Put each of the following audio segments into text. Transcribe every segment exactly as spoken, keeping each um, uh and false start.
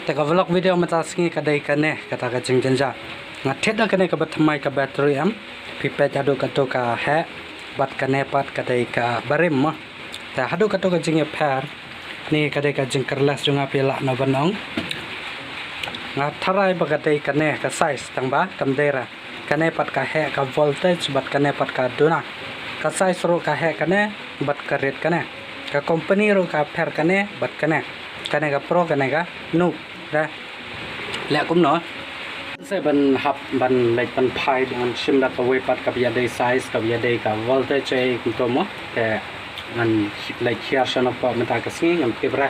Te ka vlog video mynta sngi ka dei kane, kata ka jingjynjar. Nga thied da kane kaba thymmai ka battery em. Phi peit haduh kato ka heh. Bad kane pat ka dei ka barim mo. Te haduh kato ka jingïapher. Ni ka dei ka jingkyrles jong nga, phi lah noh ban ong. Nga tharai ba ka dei kane ka size, tang ba kam dei re. Kane pat ka heh ka voltage bad kane pat ka duna. Ka size ruh ka heh kane bad ka rit kane. Ka company ruh ka pher kane bad kane. Kane ka pro, kane ka noob. Te leh kumno? Sa ban hap ban leit ban phai, ban shim da kawei pat kaba ïadei size, kaba ïadei ka voltage ei kumto mo. Te ngan leit hiar sha Nongpoh mynta ka sngi, ngam tip re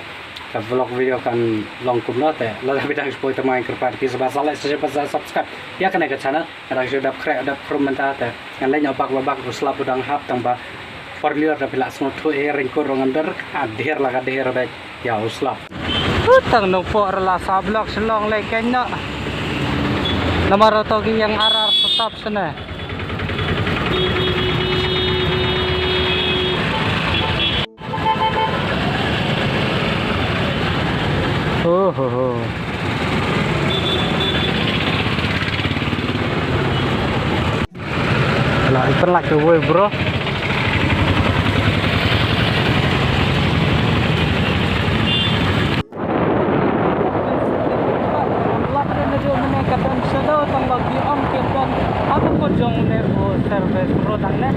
ka vlog video kan long kumno. Te lada phi dang shu poi thymmai, kyrpad phi sa ba sa like, sa share bad sa subscribe ïa kane ka channel. Nga dang shu dap khreh dap khrum mynta te ngan leit noh bak ba bak, u slap u dang hap, tang ba por lyiur da phi lah sngewthuh, eh, raincoat ruh ngam don, ka dher la ka dher beit ïa u slap. Tang Nongpoh re la sa block shlong lei keiñ noh. Namar to ki ïeng ar ar stop shane. Oh, ho, ho. Ala, ipan lak ke woi, bro. Wat re na jo mene ka don shadow tang ba ki ong ke don. Apa ko jong ne o service road ang ne.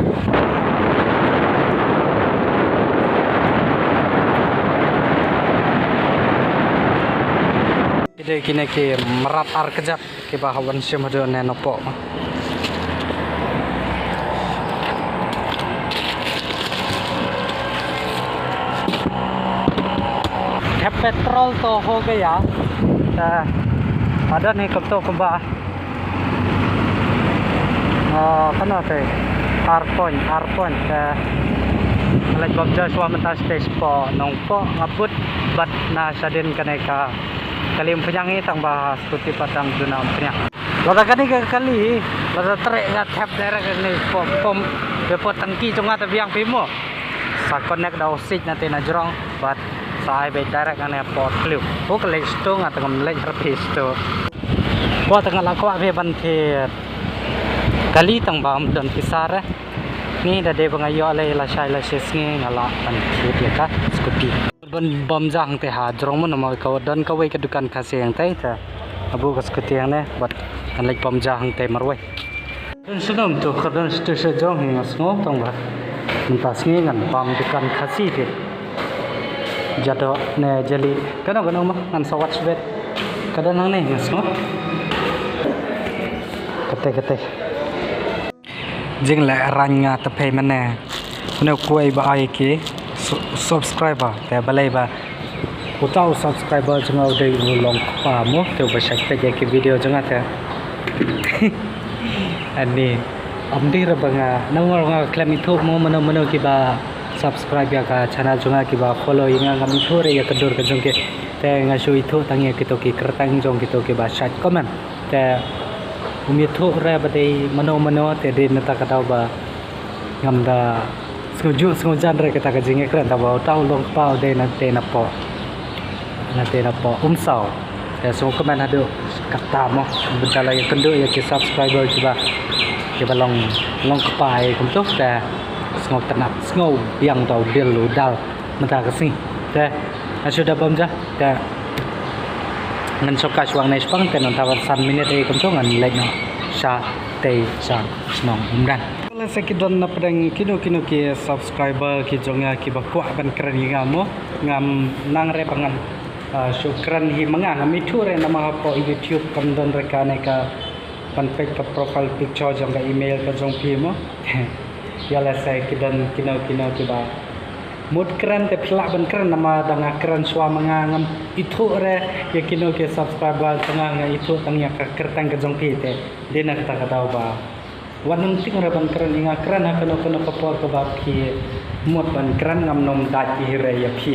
Ki dei kine ki mrad ar kjat kiba hap ban shim haduh ne Nongpoh. Thep petrol to ho gaya. Ta, hadon hi kumto kumba. Ah, kano te? Ar point, ar point te. Leit bam Joshua mynta stage po Nongpoh, nga put bad na shadien kane ka kali ym pynïang hi, tang ba scooty pat dang duna ym pynïang. Lada kane ka kali, lada treh nga thep direct kane po pom, po tangki jong nga te biang phi mo. Sa connect da u siej na te na jrong bad sa ai beit direct kane po tliw. Ko ka leit sto nga te ngam leit harphi sto. Ko te nga la kwah beit ban thied kali, tang ba ym don pisa re. Ni da dei ba nga ïoh lei lashai lashisngi nga lah ban thied ïa ka scooty. Ban bam ja hangtei ha jrong mo, namar ka don kawei ka dukan Khasi hangtei, ta abu ka scooty hangne bad ngan leit bam ja hangtei marwei. Don shnong to, ka don shnong sha jrong hi nga sngew, tang ba mynta sngi ngan bam dukan Khasi te. Jado ne jali, kano kano ma ngan sa watch bet. Ka don hangne nga sngew. Kate kate. Jingleh rang nga te pei mane. Une u kuei ba ai ki su-, subscriber te balei ba uta u subscriber jong nga u dei u long kpa mo, te uba shait peit ïa ki video jong nga te. Ani, ym dei re ba nga, namar nga khlem ithuh mo mano mano kiba subscribe ïa ka channel jong nga, kiba follow ïa nga, ngam ithuh re ïa ka dur ka jong ki. Te nga shu ithuh tang ïa kito ki kyrteng jong kito kiba shait comment. Te um ithuh re ba dei mano mano, te dei na kata ka daw ba ngam da sngewjuh sngewjan re kata ka jingïakren, te ba uta u long kpa u dei na, dei na poh, na dei na poh Umsaw. Te sngewkmen haduh katta mo, bynta la ïakynduh ïa ki subscriber kiba, kiba long, long kpa ïa kumto, te sngewtynnat, sngewbiang da u dil u dal mynta ka sngi. Te nga shu da bam ja, te ngan shong kai shuwa ne shipang, te nangta bad san minit ïa kumto ngan leit noh sha tei sha shnong Umdan. Lehse ki don na pdeng kino kino ki subscriber ki jong nga kiba kwah ban kren ïa nga mo, ngam nang re ba ngan, ah, shu kren hi ma nga, ngam ithuh re namar hapoh YouTube kam don re kane ka ban peit ka profile picture jong ka email ka jong phi mo. Ïa lehse ki don kino kino kiba mut kren te phi lah ban kren, namar da nga kren shuwa ma nga ngam ithuh re ïa kino ki subscriber jong nga, nga ithuh tang ïa ka kyrteng ka jong phi, te dei na kata ka daw ba wat nang tieng re ban kren ïa nga, kren ha kano kano ka por kaba phi mut ban kren, ngam nym dait hi re ïa phi.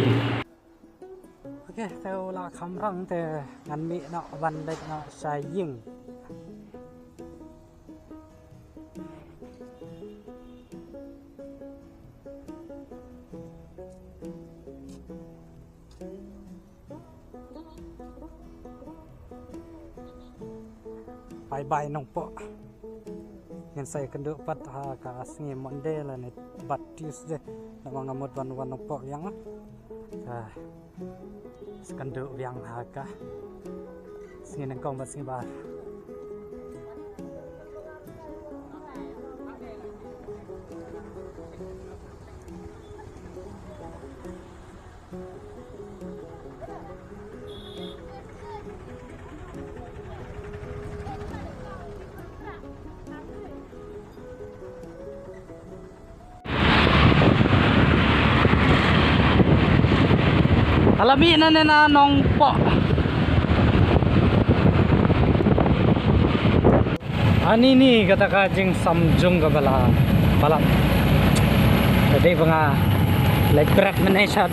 Ok, te u la kham rang te ngan mih noh ban leit noh sha ïing. Bye bye Nongpoh. Ngin sa ïakynduh pat ha ka sngi Monday lane bad Tuesday. Namar nga mut ban wan Nongpoh biang. Ka sa kynduh biang ha ka sngi nyngkong bad sngi ba ar. Nga la mih nangne na Nongpoh. Ani ni kata ka jingsam jong ka ba la palat. Ka dei ba nga leit bret mynne sha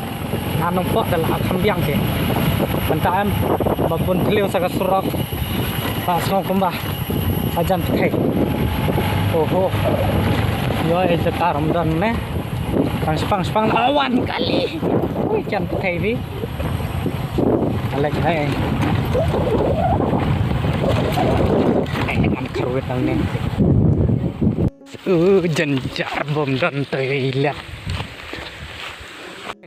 na Nongpoh da la kham biang te. Mynta em ba bun thliew sa ka surok. Ba sngew kumba hajan pyrthei. Oho. Ïoh, eh, jaka ram don ne. Pang spang spang la wan kali. Ui, jan pyrthei bi. Alek hai. Ai, ngan kharwit nang ne. Uh, jan jar bom don toilet.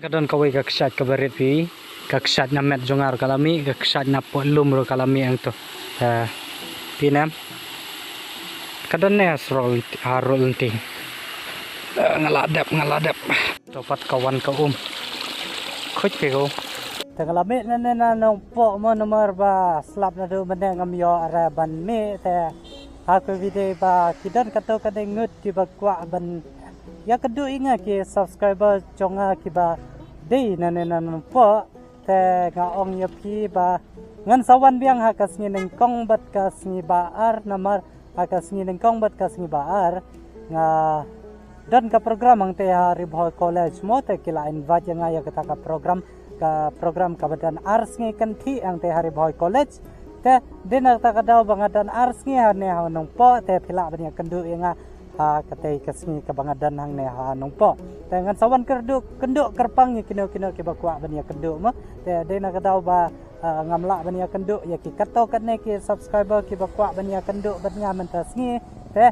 Ka don kawei ka kshaid kaba rit phi. Ka kshaid na met jong nga ruh ka la mih, ka kshaid na poh lum ruh ka la mih hangto. Eh, phi ïohi em? Ka don ne ha surok lynti, ha surok lynti. Eh, nga la dep, nga la dep. To pat ka wan ka um. Khuid phi ko. Te nga la mih nangne na Nongpoh mo, namar ba slap naduh mynne ngam ïoh re ban mih te. Ha kawei de ba ki don katto katne ngut kiba kwah ban ïakynduh ïa nga, ki subscriber jong nga kiba dei nangne na Nongpoh. Te nga ong ïa phi ba ngan sa wan biang ha ka sngi nyngkong bad ka sngi ba ar, namar ha ka sngi nyngkong bad ka sngi ba ar nga don ka program hangtei ha Ri Bhoi College mo, te ki la invite ïa nga ïa kata ka program, ka program kaba don ar sngi kynthih hangtei ha Ri Bhoi College. Te dei na kata ka daw ba nga don ar sngi hangne ha Nongpoh, te phi lah ban ïakynduh ïa nga ha katei ka sngi kaba nga don hangne ha Nongpoh. Te ngan sa wan kyrduh, kynduh kyrpang ïa kino kino kiba kwah ban ïakynduh mo. Te dei na ka daw ba, ah, ngam lah ban ïakynduh ïa ki katto katne ki subscriber kiba kwah ban ïakynduh bad nga mynta sngi. Te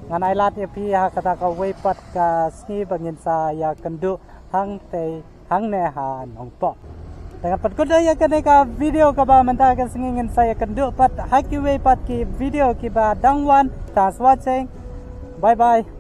ngan ai lad ïa phi ha kata kawei pat ka sngi ba ngin sa ïakynduh hangtei hangne ha Nongpoh. Te ngan pynkut ïa kane ka video kaba mynta ka sngi, ngin sa ïakynduh pat ha kiwei pat ki video kiba dang wan. Thanks for watching. Bye bye.